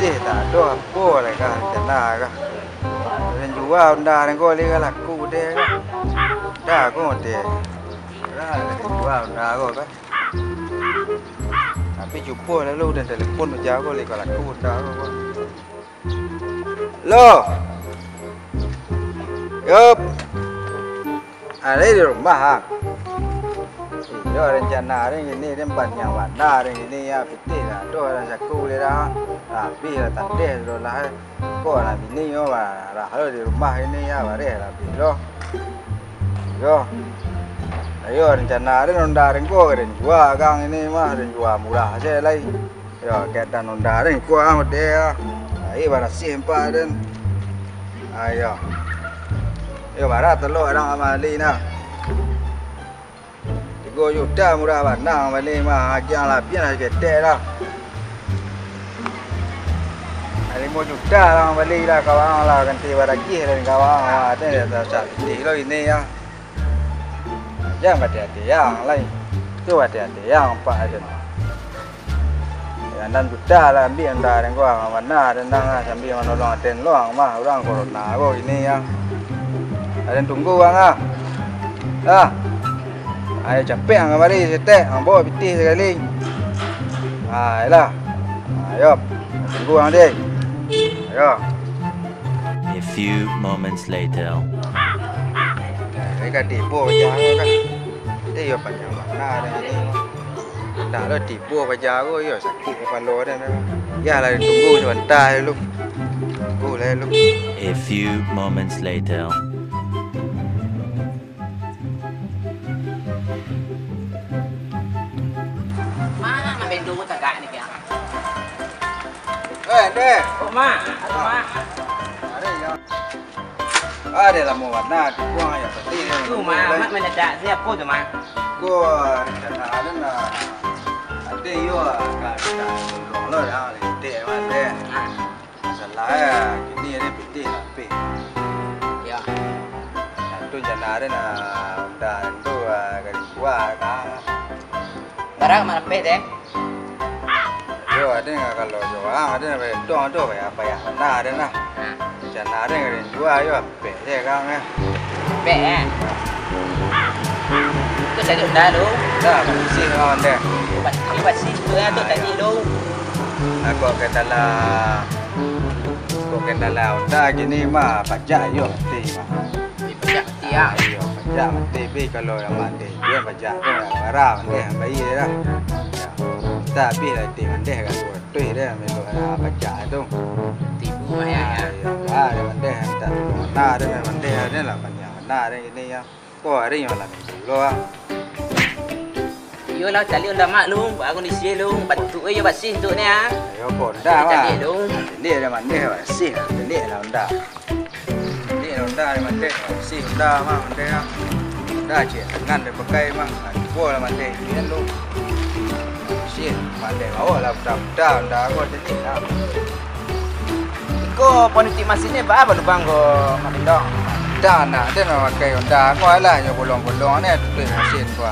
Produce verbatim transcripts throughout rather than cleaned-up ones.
Eh, tak ado apo lai kah, rencana kah. Den jua onda den ko lai kah, laku deh kah. Dah ko deh. Dah, den jua onda ko kah. Tapi cubo lalu den telepon bajago lai kah, laku onda ko kah. Lo. Yup. Ari di rumah, ha. Iyo, rencana ari kini, den paniang bana ari kini, yo, pitih lah, tu urang saku bali dah. Abih lah tandeh tu lah, eh. Ko lah bini yo, barah lo di rumah kini, yo, bareh lah abih lo. Yo. Ayo, rencana ari onda ari ko, den jua gang kini mah, den jua murah se lai. Yo, keadaan onda den ko ah, mode ah. Ai, barasiah empa den. Ayo. Yo, bara telok dang mambali nah. Tigo juta murah bana mambali mah, agiah labiah lah saketek lah. Limo juta lah mambali lah, kawan lah, ganti baragiah dari kawan lah. Ado yang tak, tak pitih lo ini ya. Jan batia-tia lai. Tu batia-tia empa den. Yo, anam juta lah ambiak onda den ko, bana den dang lah, sambia manolong aden lo mah, urang corona ko kini yo. Aden tunggu ang ah. Lah. Ayo capek ang kamari saketek, ang bawa pitih sakali. Ha, yolah. Ayo, tunggu ang deh. Ayo. A few moments later. Lai ka tibo paja ko kan. Eh, yo panjang bana ari kini. Ndak lo tibo paja ko, yo sakik kapalo den. Yo lah, tunggu sabanta dulu. Tunggu lah dulu. A few moments later. Mano bendo ko tagak ni, Piang? Eh, Dek. Oh, Mak. Aduh, Mak. Ari, yo. Ah, deh lamo bana, tunggu ang yo, pasti deh. Tu, Mak, Mak manyadak siapo tu, Mak? Ko rencana alun lah. Ado yo, ka, ka, tolong lo dah, letek, Mak, deh. Ah. Masalah, eh, kini ado pitih lapeh. Yo. Nah, tu jana ado nah, onda tu, ah, gadih kuah, kan. Bara, Mak, lapeh, deh? Yo, ado kalau jo ang, ado nan bayar tong tu, payah, payah bana ado nah. Ha. Rencana ado gadih kuah, yo, ampek se kang, eh. Ampek, eh? Tu tadi onda tu. Dah, basih kang, deh. Basih, basih tu, eh, tu tadi tu. Nah, kok kendala, kok kendala onda kini mah, pajak yo, mati mah. Di pajak mati, ah. Iyo, pajak mati, pi kalau nan mati, tu nan pajak tu, nan marah, mati, nan baia dah. Yo. Kita abih lah, ti mandeh kan, tu deh, melo lah pajak tu. Tibu mah, yo, yo. Iyo, lah, dah mandeh, tak mana dah, dah mandeh, dah lah, banyak bana dah kini, yo. Ko ari malam minggu lo, ah. Iyo lah, caliak onda Mak lu, buek kondisi lu, bantuak e yo basih untuak ni, ah. Yo, ko onda, caliak, Mak. Caliak lu. Caliak dah mandeh, basih lah, caliak lah onda. Caliak lah onda dah mandeh, basih onda, Mak, mandeh, ah. Onda ciek tangan dah pakai, Mak. Cubo lah mandeh, bian lu. Basih, mandeh, bawa lah buta-buta onda ko, caliak lah. Iko panitik masin ni baa balubang ko, Mak Bendong? Dah nak, den mamakai onda ko alah, nyo bolong-bolong ni tutuik masin ko.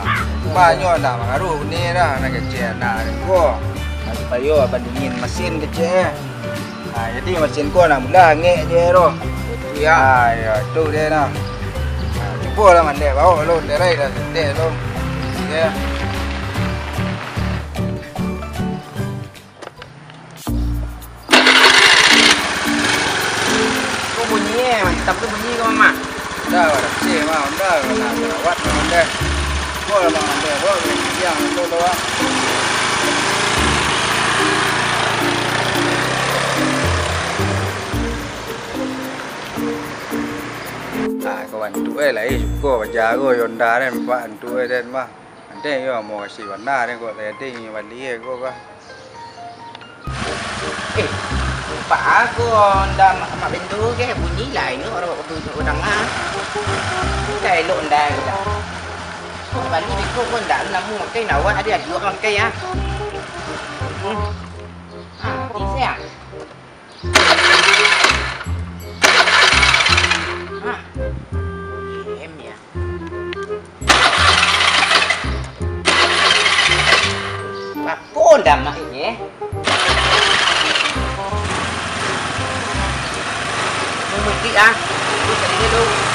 Banyak nak mangaruh ni dah, nak kecek nak ko. Nah, supayo bandingin masin kecek. Ha, jadi masin ko nak mula angek je tu. Betul ya. Ha, ya, tu dia nah. Ha, cubo lah mandeh, bawa lu, terai dah, teh lu. Ya. Ko bunyi, eh, mantap tu bunyi ko, Mak. Dah, barasih, Mak, onda, kena jerawat, Mak, onda. Ko lah, Mak, onda, ko, yang tu, tu, ah. Ah, ko bantuak e lai, suko bajago, yo onda, den, Mak, bantuak e, den, mah. Andeh yo, amuah kasih bana den kok, tadi bali e kok, bah. Eh, lupo aku onda Mak, Mak Bendo ke, bunyi lah inyo urang, urang danga. Ka elok onda ko lah. Kok bali beko ko ndak namu makai, nak awak ado aduak makai, ah. Hmm. Ah, mati sia. Hah? Em ya. Bapun damak ini, eh? Mungkin ah. Itu tadi dia tu.